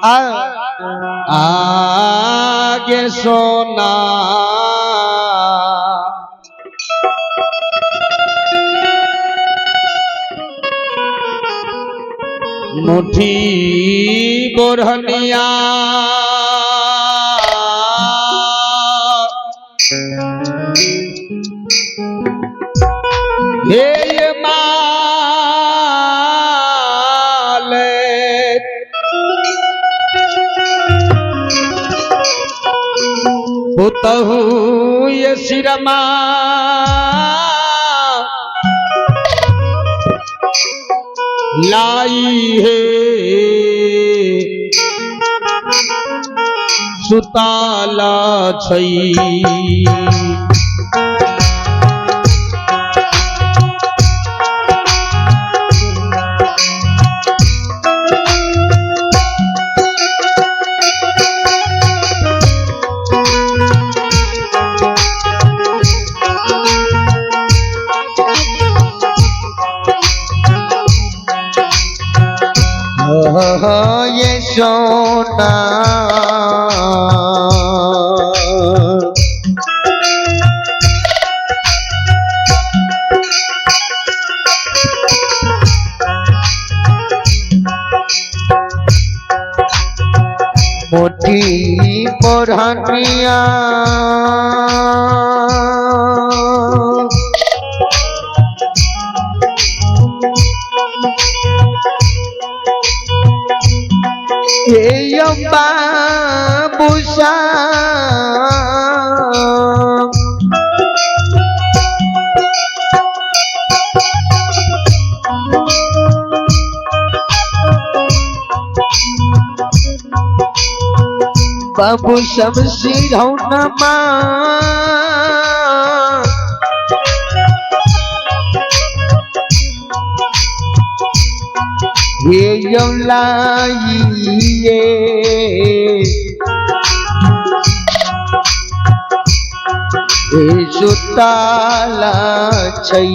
आगे सोना मुठी बोरहनिया हे माल पुतहु ये सिरमा लाई है सुताला छई। ये सोना मोटी मोरहनिया हे बाबूसा बाबू सब सिरौनमा हे यौलाइए हे सुताला छै।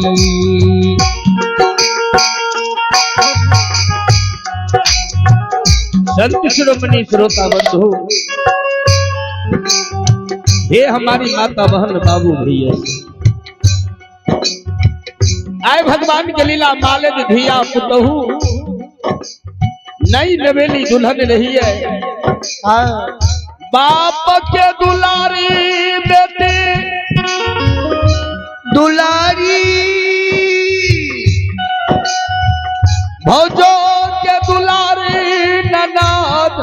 संत शिरोमणि श्रोता बंधु, हे हमारी माता बहन बाबू भैया, आए भगवान के लीला मालद धिया पुतहु नई नवेली दुल्हन रही है। बाप के दुलारी बेटी दुलारी भौजो के दुलारी ननद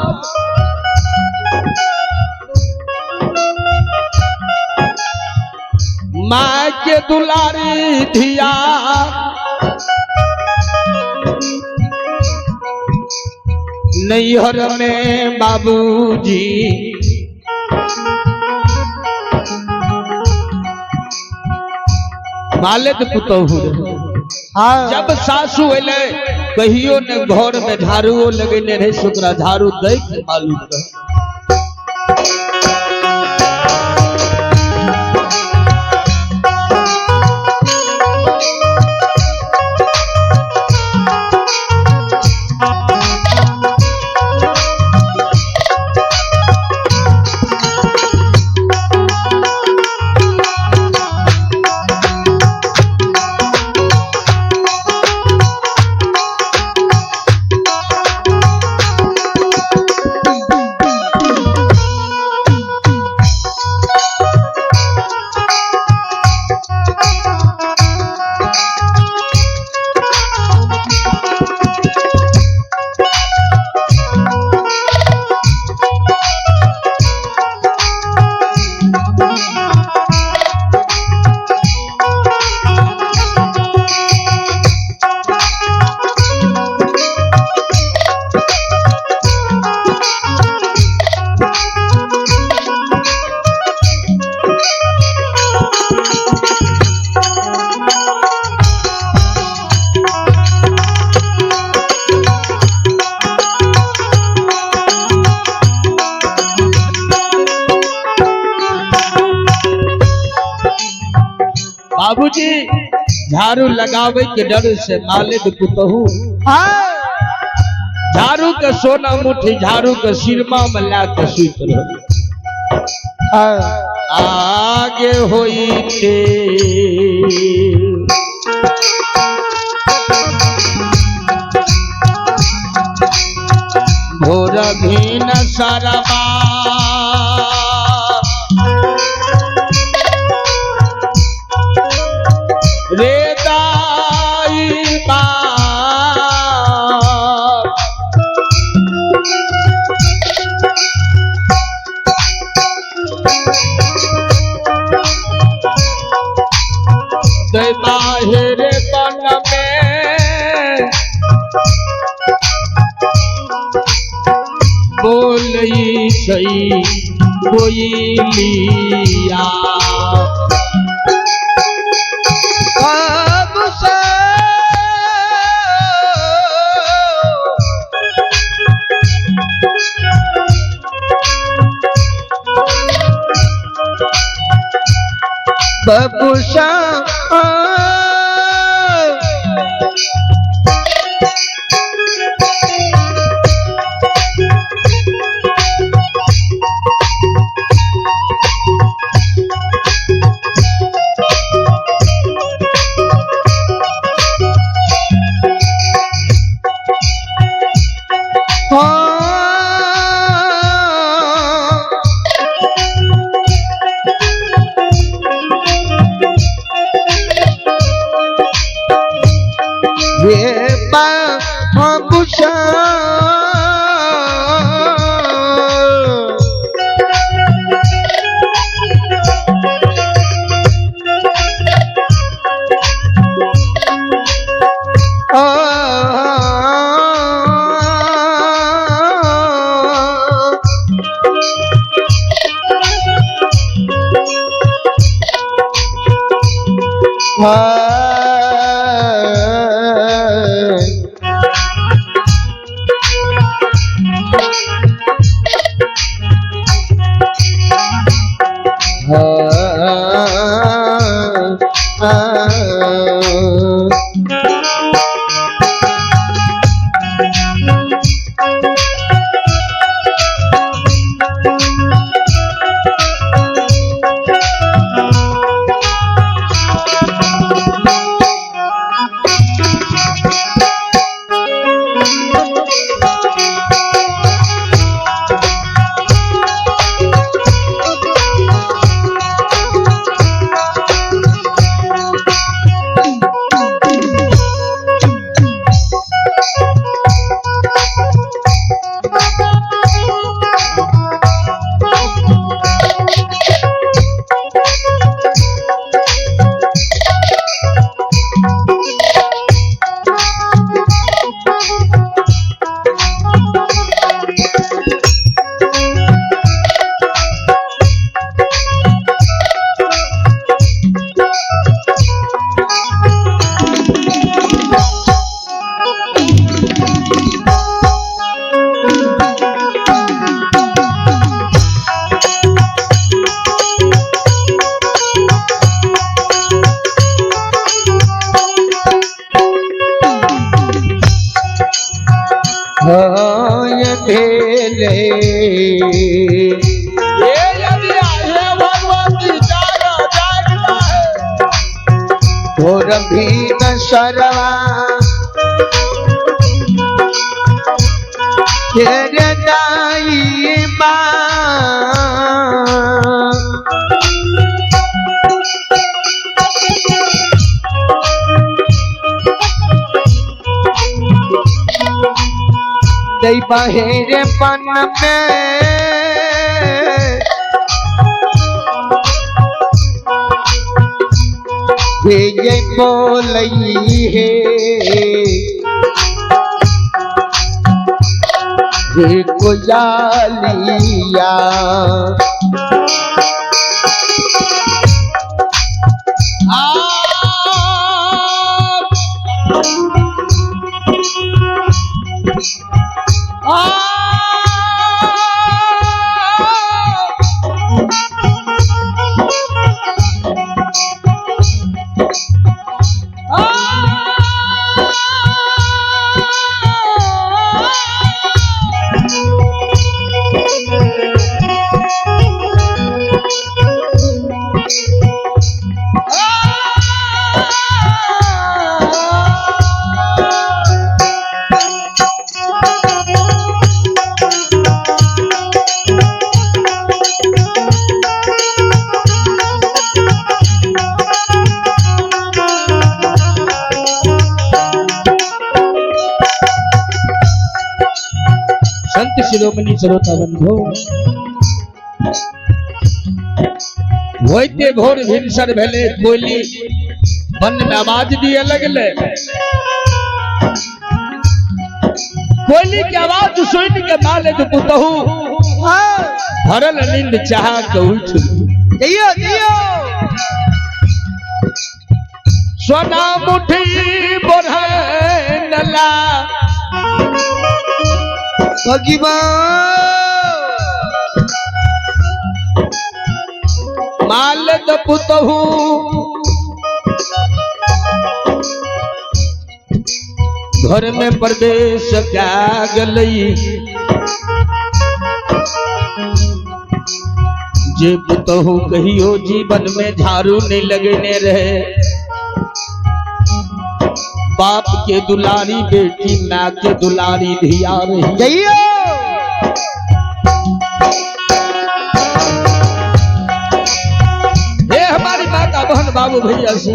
माँ के दुलारी धिया नैहर में बाबूजी मालिक पुतहु। जब सासू अले कहियो ने घर में झाड़ूओ लगेने रहे, ओकरा झाड़ू दै के मालूम रहे। बाबूजी झाड़ू लगावे के डर से मालिक पुतहु झाड़ू के सोना मुट्ठी झाड़ू के सिरमा में ला के सुति रहल। आगे होइते भोर भीन सरबा रे दाई बाप। बाहिर बन में बोलई सही कोयलिया। बाबू सा बबूसा रे बाबूसा भेले हे यदि हे भगवती जाग जागना है। भोर भी न सरवा तेरे दाई माँ दई बहेरे पन में हे बोलई हे हे कोयालिया। आ शिरोमणि श्रोता बंधु, होइते भोर भिनसर भेले, कोयली वन में आवाज दिए लगले। कोयली के आवाज सुन के माले जो पुतहू भरल नींद चाह के उठ। जइयो जइयो। सोना मुठी बढ़नला भगवान माल द पुतहू घर में प्रवेश क्या गलई। जे पुतहू कहियो जीवन में झाड़ू नहीं लगने रहे, बाप के दुलारी बेटी, माँ के दुलारी धिया रही। जइयो। ये हमारी माता बहन बाबू भैया से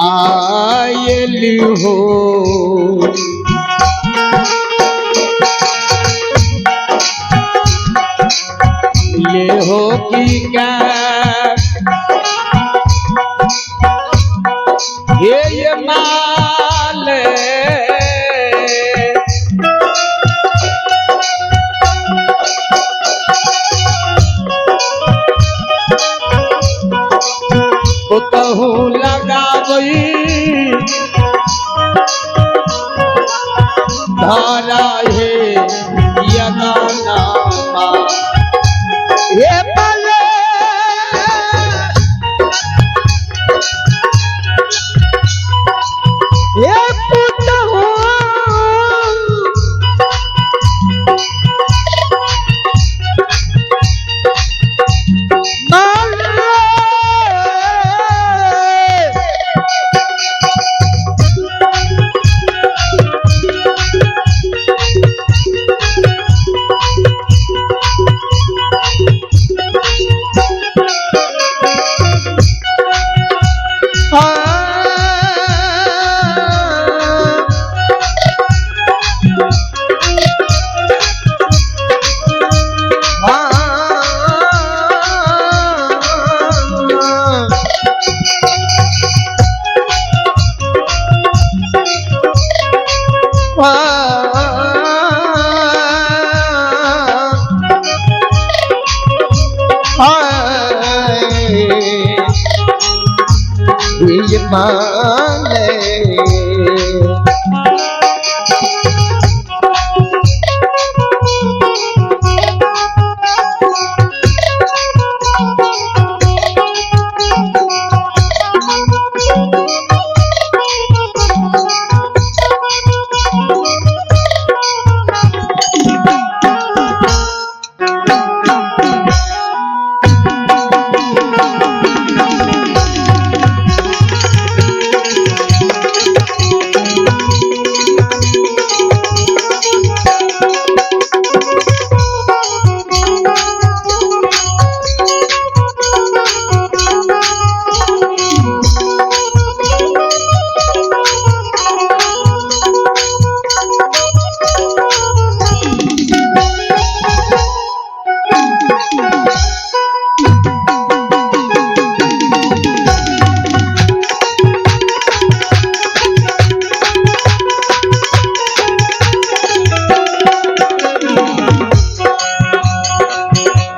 आयली हो ले हो की क्या ये माल पुतहू लगावई धारा हे यगाना हे पले हे पुतहू माले।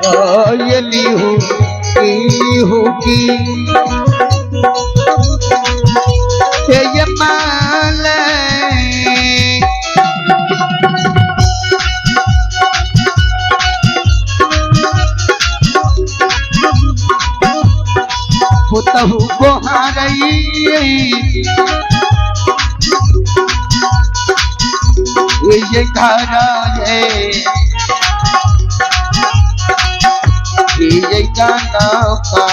आयली हो की हो की हे माले। पुतहु गोहारई ये घर ये गाना का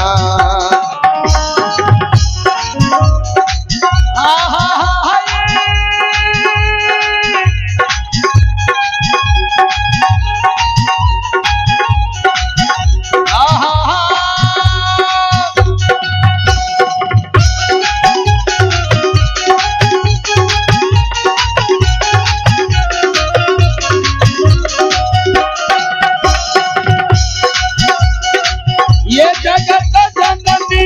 ये जगत जननी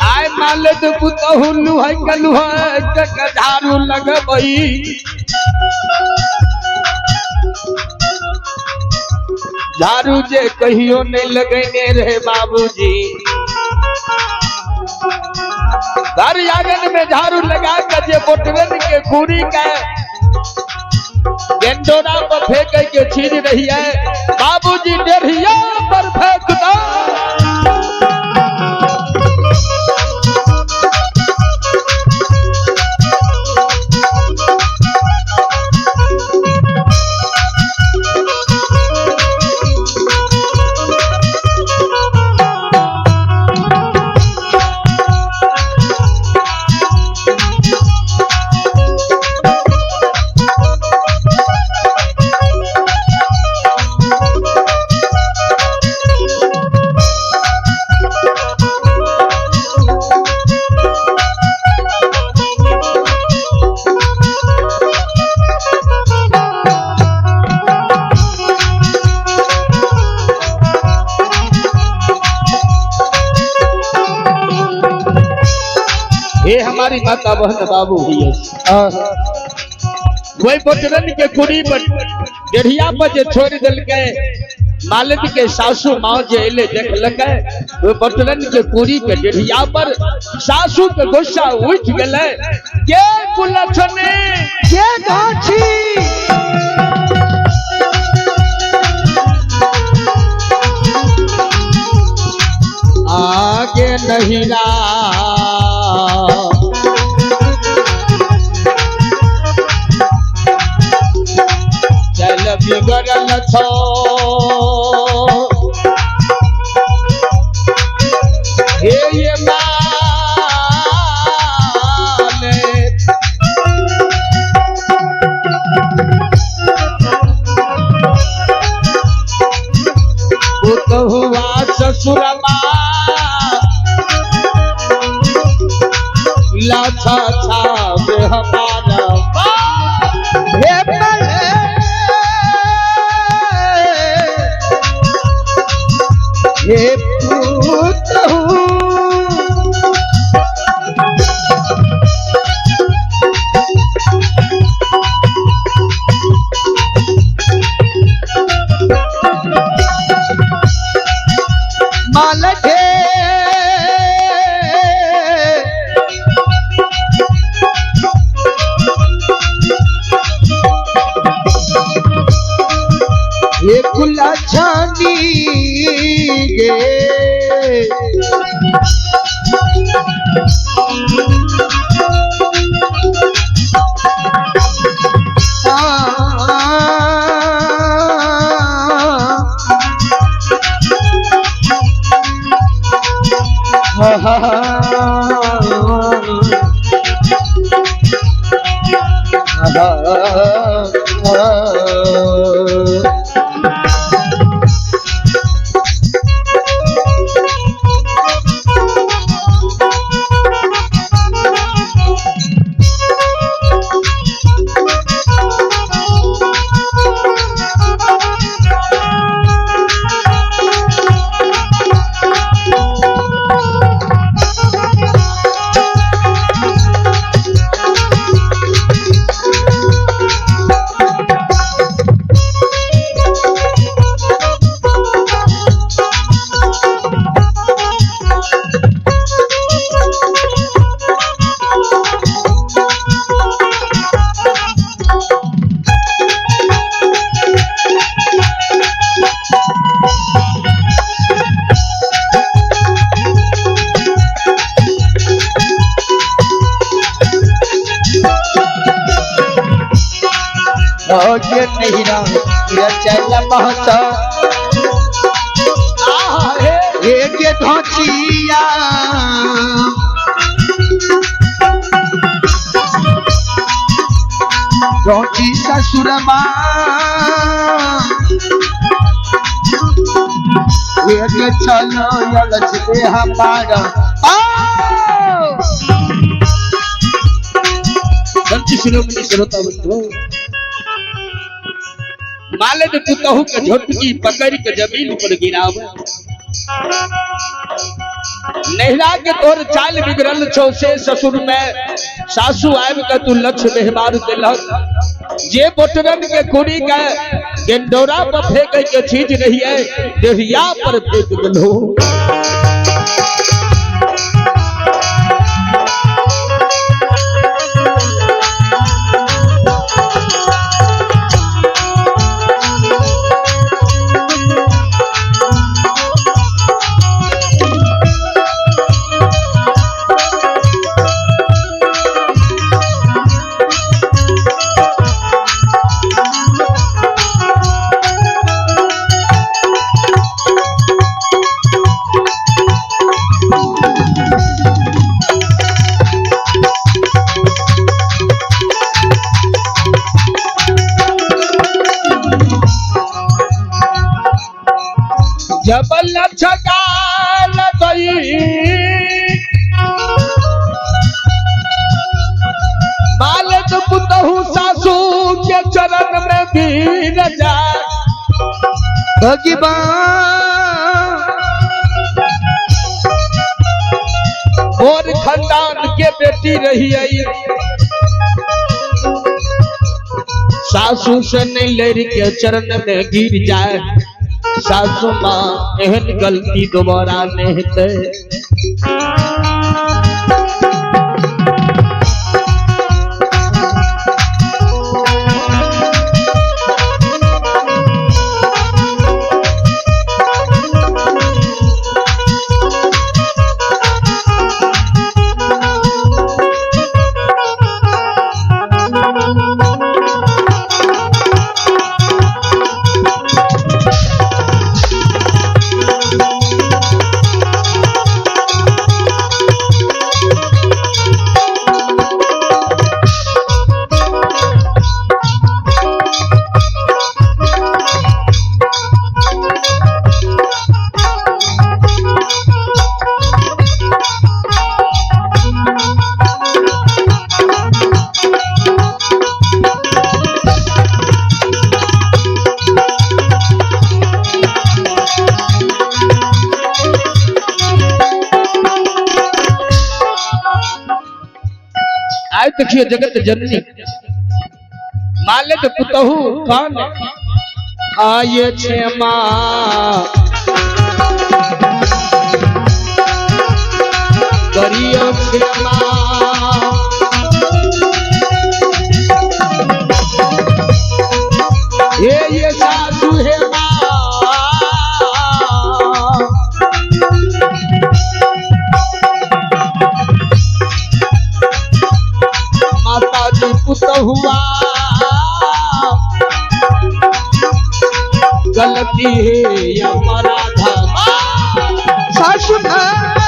आय मालद पुतहु लुहै कलुहै जग झाड़ू लगबई। झाड़ू जे कहियो नहीं लगैने रहे बाबूजी, घर आंगन में झाड़ू लगा के जे बोटवन के कुरी के गेंडोरा पर फेंक के चीज रही है, बाबूजी डेढ़िया पर फेंक दो। ये हमारी माता बहन बाबू हुई वही बोटरन के कुड़ी पर डेढ़िया पर जे छोड़ दिलकै, मालिक के सासू माँ जे एले देखलकै, वो बोटरन के कुड़ी के डेढ़िया पर सासू के गुस्सा उठ गेलै, के कुलछनी के गाछी आगे नहीं रा चल बिगड़ल छो हे ये माले पुतहुआ ससुरमा लाछा छावे हमारा हे मले हे पुतहु मालके के नहिरा चल महत आहा हे एक धोचिया धोची ससुरमा एक चलो यलच दे हमारा संत शिरोमणि श्रोता बंधु, मालिक पुतहु के झोटकी पकड़ के जमीन पर गिराव। नहिरा के तोर चाल बिगड़ल छौ से ससुर में सासू आबि के तू लक्ष्य व्यवहार देलक। जे बोटरन के कुड़ी के गेंडोरा पर फेंके के चीज नहीं है, देहिया पर फेंक देलहो। जब लछकाल गई मालिक पुतहु सासू के चरण में गिर जा। भगवान और खानदान के बेटी रही आई, सासू से नहीं लड़ के चरण में गिर जाए। सासू माँ एहन गलती दोबारा नहीं हेतै। आय देखिए जगत जननी मालिक पुतहु कौन आये क्षमा करियो क्षमा। हे ये सासू हे माँ, माता जी पुतहुआ गलती है अपराध। सासु माँ